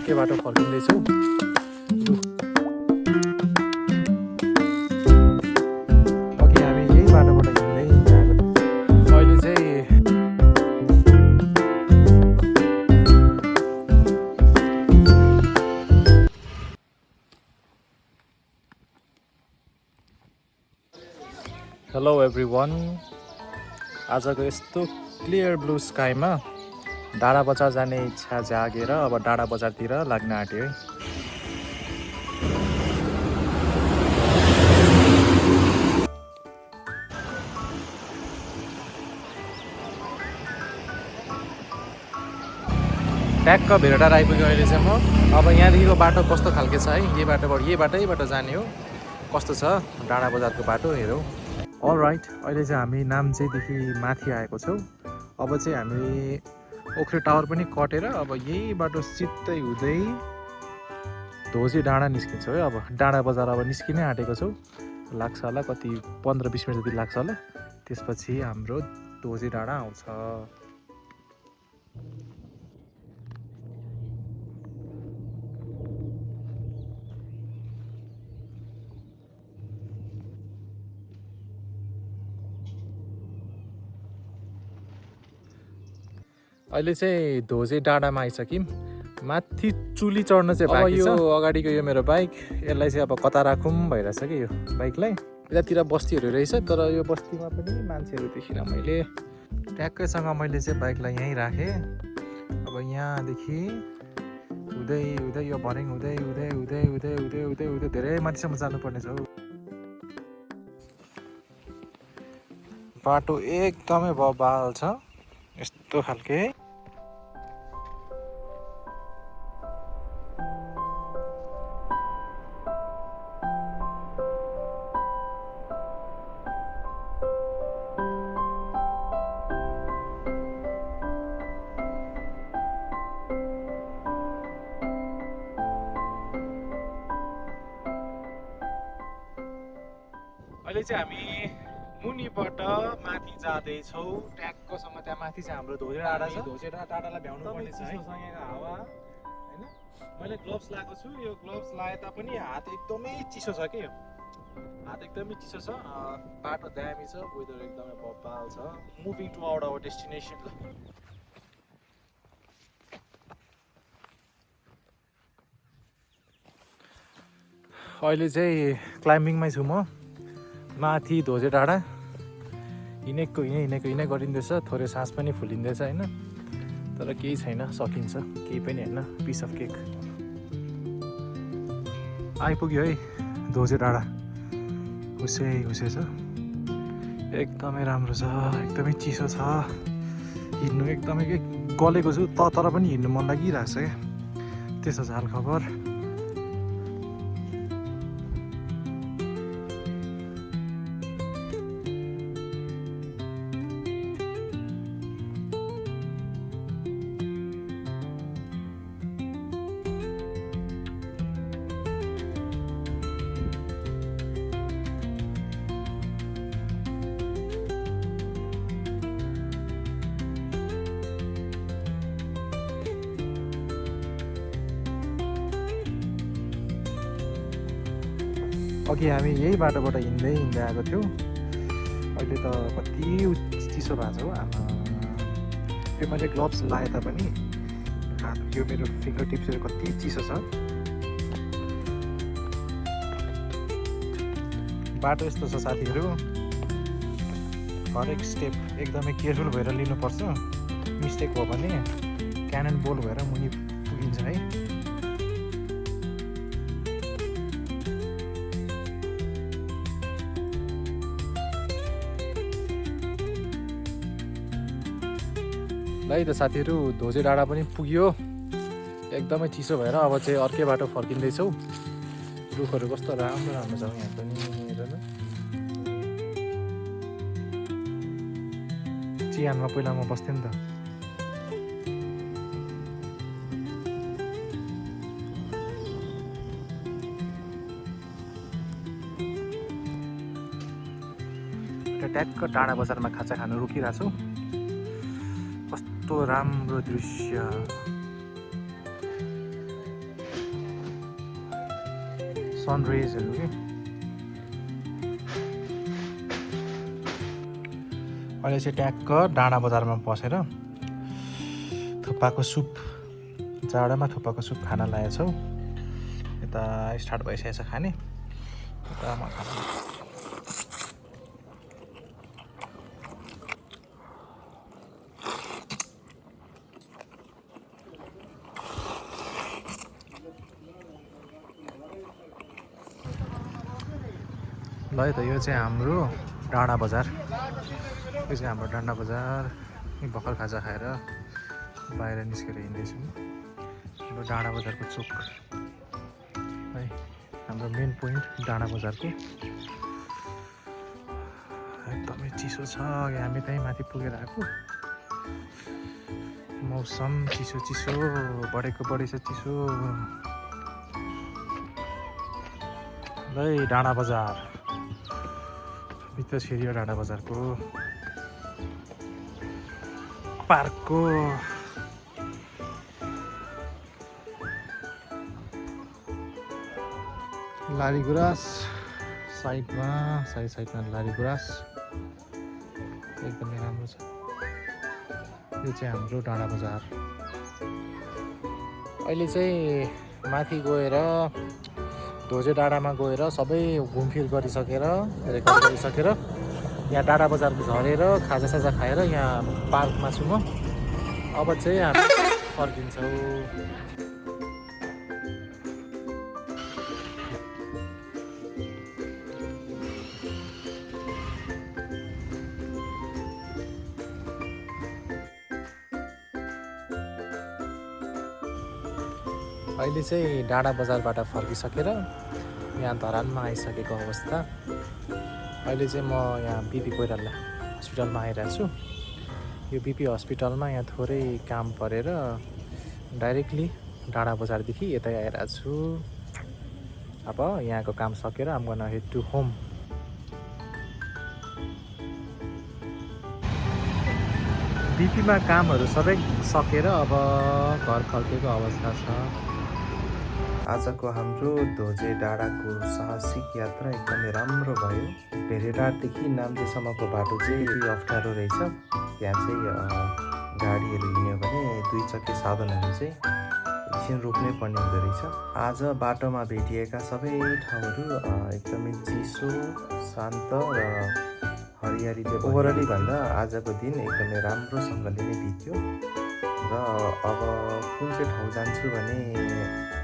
अर्कै बाटो फर्किँदैछौँ। अघि हामी यही बाटोबाट हिँड्दै गएको थियौँ। अहिले चाहिँ हेलो एभ्रिवान, आजको यस्तो क्लियर ब्लू स्काईमा डाँडा बजार जाने इच्छा जागेर अब डाँडा बजारतिर लाग्न आँट्यो है। ट्याक्क भेरटार आइपुग्यो अहिले चाहिँ म। अब यहाँदेखिको बाटो कस्तो खालके छ है, यही बाटैबाट जाने हो। कस्तो छ डाँडा बजारको बाटो हेरौँ। अलराइट, अहिले चाहिँ हामी नाम्चेदेखि माथि आएको छौँ। अब चाहिँ हामी ओख्रे टावर पनि कटेर अब यही बाटो सिधै हुँदै धोजी डाँडा निस्किन्छौँ है। अब डाँडा बजार अब निस्किनै आँटेको छौँ। लाग्छ होला कति 15-20 मिनट जति लाग्छ होला। त्यसपछि हाम्रो धोजी डाँडा आउँछ। अहिले चाहिँ धोजे डाँडामा आइसक्यौँ। माथि चुली चढ्न चाहिँ बाँकी छ। यो अगाडिको यो मेरो बाइक, यसलाई चाहिँ अब कता राखौँ भइरहेछ कि यो बाइकलाई। यतातिर बस्तीहरू रहेछ, तर यो बस्तीमा पनि मान्छेहरू देखिनँ मैले। ट्याक्कैसँग मैले चाहिँ बाइकलाई यहीँ राखेँ। अब यहाँदेखि हुँदै हुँदै यो भर्याङ हुँदै हुँदै हुँदै हुँदै हुँदै हुँदै हुँदै धेरै माथिसम्म जानुपर्ने छ। बाटो एकदमै बबाल छ यस्तो खालके। अहिले चाहिँ हामी मुनिबाट माथि जाँदैछौँ। ट्याक्कसम्म त्यहाँ माथि चाहिँ हाम्रो धोजे डाँडा छ। धोजे डाँडालाई भ्याउनु पर्ने छ है। यहाँको हावा होइन, मैले ग्लोभ्स लगाएको छु। यो ग्लोभ्स लगाए तापनि हात एकदमै चिसो छ कि, हात एकदमै चिसो छ। बाटो दामी छ, वेदर एकदमै बबाल छ। Moving to our destination. अहिले चाहिँ क्लाइम्बिङमै छु म। माथि धोजे डाँडा हिँडेको गरिँदैछ। थोरै सास पनि फुलिँदैछ होइन, तर केही छैन, सकिन्छ। केही पनि होइन, पिस अफ केक। आइपुग्यो है धोजे डाँडा। हुसै छ, एकदमै राम्रो छ, एकदमै चिसो छ। हिँड्नु एकदमै गलेको छु तर पनि हिँड्नु मन लागिरहेको छ क्या। त्यसो छ हाल खबर। अघि हामी यही बाटोबाट हिँड्दै आएको थियौँ। अहिले त कति चिसो भएको छ हो आमा। यो मैले ग्लोभ्स लगाए तापनि यो मेरो फिङ्गर टिप्सहरू कति चिसो छ। बाटो यस्तो छ साथीहरू, हरेक स्टेप एकदमै केयरफुल भएर लिनुपर्छ। मिस्टेक भयो भने क्यानन बोल भएर मुनि पुगिन्छ है। ल त साथीहरू, धोजे डाँडा पनि पुग्यो। एकदमै चिसो भएर अब चाहिँ अर्कै बाटो फर्किँदैछौँ। रुखहरू कस्तो राम्रो छ यहाँ पनि, हेर न। चिहानमा पहिला म बस्थेँ नि त। ट्याक्क डाँडा बजारमा खाजा खानु रोकिरहेको छौँ। कस्तो राम्रो दृश्य। सनराइजहरू के अहिले चाहिँ ट्याक्क डाँडा बजारमा बसेर थुक्पाको सुप जाडोमा थुक्पाको सुप खान लागेको छौँ यता स्टार्ट भइसकेको छ खाने यता म खानु ल है त यो चाहिँ हाम्रो डाँडा बजार यो चाहिँ हाम्रो डाँडा बजार भर्खर खाजा खाएर बाहिर निस्केर हिँड्दैछौँ हाम्रो डाँडा बजारको चोक है हाम्रो मेन पोइन्ट डाँडा बजारको एकदमै चिसो छ हामी त्यहीँ माथि पुगेर आएको मौसम चिसो चिसो बढेको बढेछ चिसो ल डाँडा बजार भित्र छिरियो डाँडा बजारको पार्कको लारी गुराँस साइडमा लारी गुराँस एकदमै राम्रो छ यो चाहिँ हाम्रो डाँडा बजार अहिले चाहिँ माथि गएर धोजे डाँडामा गएर सबै घुमफिर गरिसकेर रेकर्ड गरिसकेर यहाँ डाँडा बजार झरेर खाजासाजा खाएर यहाँ पार्कमा छु म अब चाहिँ हामी फर्किन्छौँ अहिले चाहिँ डाँडा बजारबाट फर्किसकेर यहाँ धरानमा आइसकेको अवस्था अहिले चाहिँ म यहाँ बिपी कोइराला हस्पिटलमा आइरहेको छु यो बिपी हस्पिटलमा यहाँ थोरै काम परेर डाइरेक्टली डाँडा बजारदेखि यतै आइरहेको छु अब यहाँको काम सकेर आम गोना हेड टु होम बिपीमा कामहरू सबै सकेर अब घर फर्केको अवस्था छ आजको हाम्रो धोजे डाँडाको साहसिक यात्रा एकदमै राम्रो भयो भेरेटारदेखि नाम्चेसम्मको बाटो चाहिँ अलि अप्ठ्यारो रहेछ त्यहाँ चाहिँ गाडीहरू हिँड्यो भने दुई चक्के साधनहरू चाहिँ एकछिन रोक्नै पर्ने हुँदो रहेछ आज बाटोमा भेटिएका सबै ठाउँहरू एकदमै चिसो शान्त र हरियालीले ओभरअली भन्दा आजको दिन एकदमै राम्रोसँगले नै बित्यो र अब कुन चाहिँ ठाउँ जान्छु भने